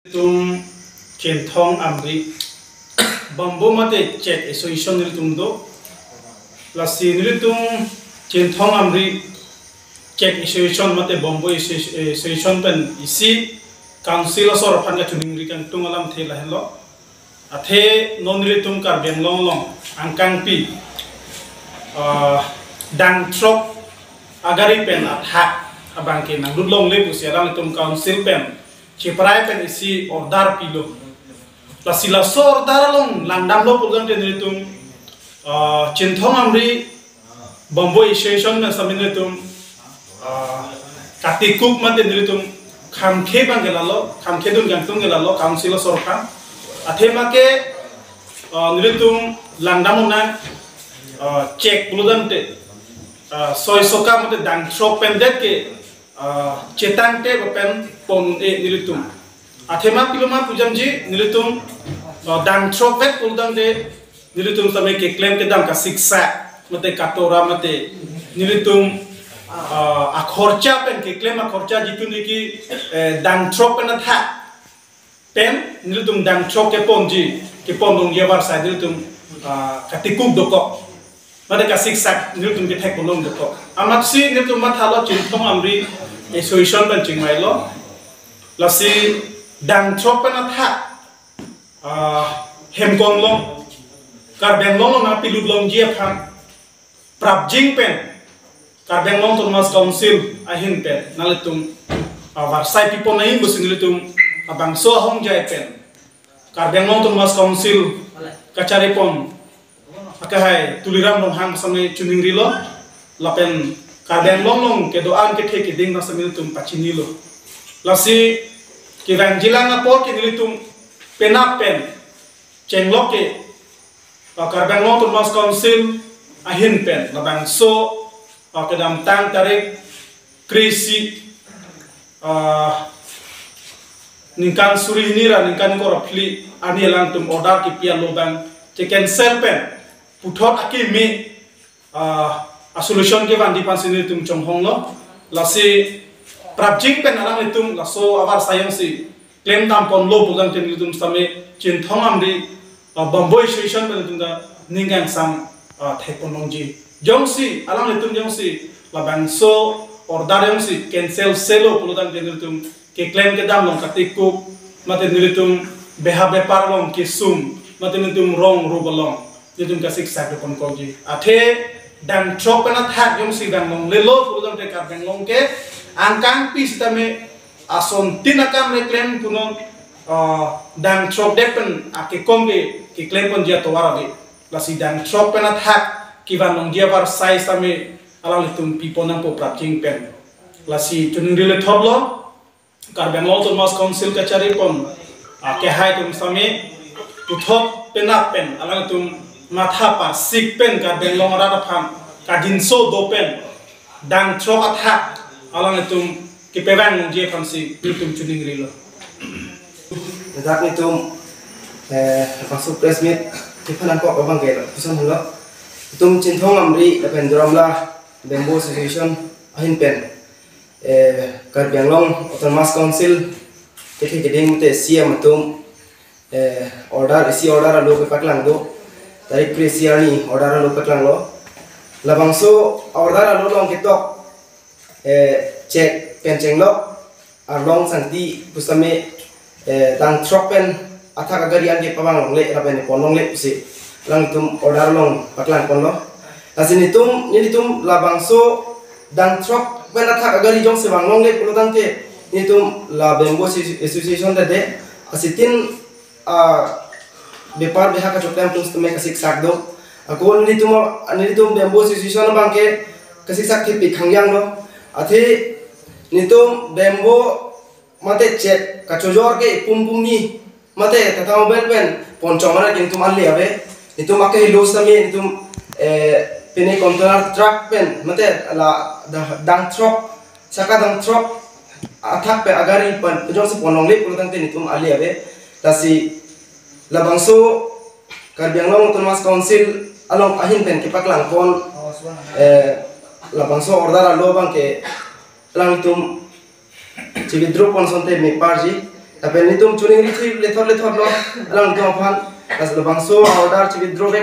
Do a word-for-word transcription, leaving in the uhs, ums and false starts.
Nelitum Chinthong Amri Bamboo mate Chek Association nelitum do. Lasi nelitum Chinthong Amri Chek Association mate Bamboo Associ-, Association pen isi council asor aphan kachiningri kangtung alamthe lahenlo. Athe non nelitum Karbi Anglong along angkangpi, ah, dangthrok agari pen athak abangke nanglut longle pusi alanglitum council pen chiprai pen isi order pilo. Lasi laso order along langdamlo pulotangte nelitum, ah, Chinthong Amri Bamboo Association pen sitame nelitum, ah, katikuk mate nelitum khamkhe abangke lalo, khamkhe dun kangtung ke lalo council asor aphan. Athema ke, ah, nelitum langdam unang, ah, chek pulotangte, ah, soi soka mate dangthrok pen det ke, ah, chetangte pen pon-e nelitum. Athema pilo ma pu jamji nelitum, ah, dangthrok vet pulotangte nelitum sitame keklem kedam kasiksak mate katora mate nelitum, ah, akhorcha pen keklem akhorcha jitu niki, eh, dangthrok pen athak pen nelitum dangthrok keponji, kepon longji avarsai nelitum, ah, katikuk dokok mate kasiksak nelitum kethek pon long dokok. Amatsi nelitum mathalo Chinthong Amri Association pen chingvailo. Lasi dangthrok pen athak, ah, Hemkonglong, Karbi Anglong along nangpilut longji aphan prapjin pen Karbi Anglong Autonomous Council ahin pen nanglitum, ah, avarsai pipon nangji pusi nelitum labangso ahongjai pen Karbi Anglong Autonomous Council kachari pon akehai Tuliram Ronghang sitame chiningrilo, lapen Karbi Anglong along kedo-an kethe keding na sitame nelitum pachinilo. Lasi kevangji lang apot ke nelitum penap pen chenglok ke, ah, Karbi Anglong Autonomous Council ahin pen labangso, ah, kedamtang tarik kre-isi, ah, ningkan suri hini ra ningkan ingkoi ra phli arni alangtum order kipi alo abang che-cancel pen puthot akimi, ah, a-solution kevanji aphansi nelitum chonghonglo. Lasi prapjin pen alanglitum laso avarsai jongsi klemdam ponlo pulotangte nelitum sitame Chinthong Amri, ah, Bamboo Association pen nelitum ta ning kangsam, ah, thek pon longji. Jongsi alanglitum jongsi labangso order jongsi cancel selo pulotangte nelitum keklem kedam along katikuk mate nelitum beha bepar along kesung mate nelitum rong rup along nelitum kasiksak do ponkokji. Athe dangthrok pen athak jongsi vang longlelo pulotangte Karbi Anglong ke angkangpi sitame asontin akam keklem punon, ah, dangthrok det pen akekom ke keklem ponji atovar ave. Lasi dangthrok pen athak kevan longji avarsai sitame alanglitum pipon nangpo prapjin pen. Lasi chiningrilo thotlo, Karbi Anglong Autonomous Council kachari pon, ah, kehai atum sitame puthot penap pen alanglitum matha parsik pen Karbi Anglong arat aphan kadinso do pen dangthrok athak alanglitum kepevang longji aphansi nelitum chiningrilo. Dak nelitum, eh, labangso press meet kephan nangkok abangke lapuson helo. Nelitum Chinthong Amri lapen Duar Amla Bamboo Association ahin pen, eh, Karbi Anglong Autonomous Council kethe keding te C M atum, eh, order, isi order alo kepaklang do. Tarik kre-isi arni order alo paklanglo. Labangso order alo along ketok, eh, chek pen chenglok arlong sangti pusitame, eh, dangthrok pen athak agari an kepavang longle lapen pon longle pusi alangtum order along paklang ponlo. Lasi nelitum, nelitum labangso dangthrok pen athak agari jongsi vang longle pulotangte nelitum la Bamboo Associ-, Association ta de asitin, ah, bepar beha kachokdam atum sitame kasiksak do. Ako nelitum, nelitum Bamboo Association abangke kasiksak thepik hangyang do. Athe nelitum bamboo mate chek kachojor ke pum pum ni mate Tata Mobile pen ponchong mane nelitum ale ave. Nelitum ake hilo sitame nelitum, eh, pine container truck pen mate la da-, dangthrok, saka dangthrok athak pen agari pen jongsi pon longle pulotangte nelitum ale ave. Lasi labangso Karbi Anglong Autonomous Council along ahin pen kepaklang pon, eh, labangso order alo abangke alangtum chi-withdraw pon asonte meparji. Lapen nelitum choningri thip lethot lethot lo, alanglitum aphan. Lasi labangso order chi withdraw back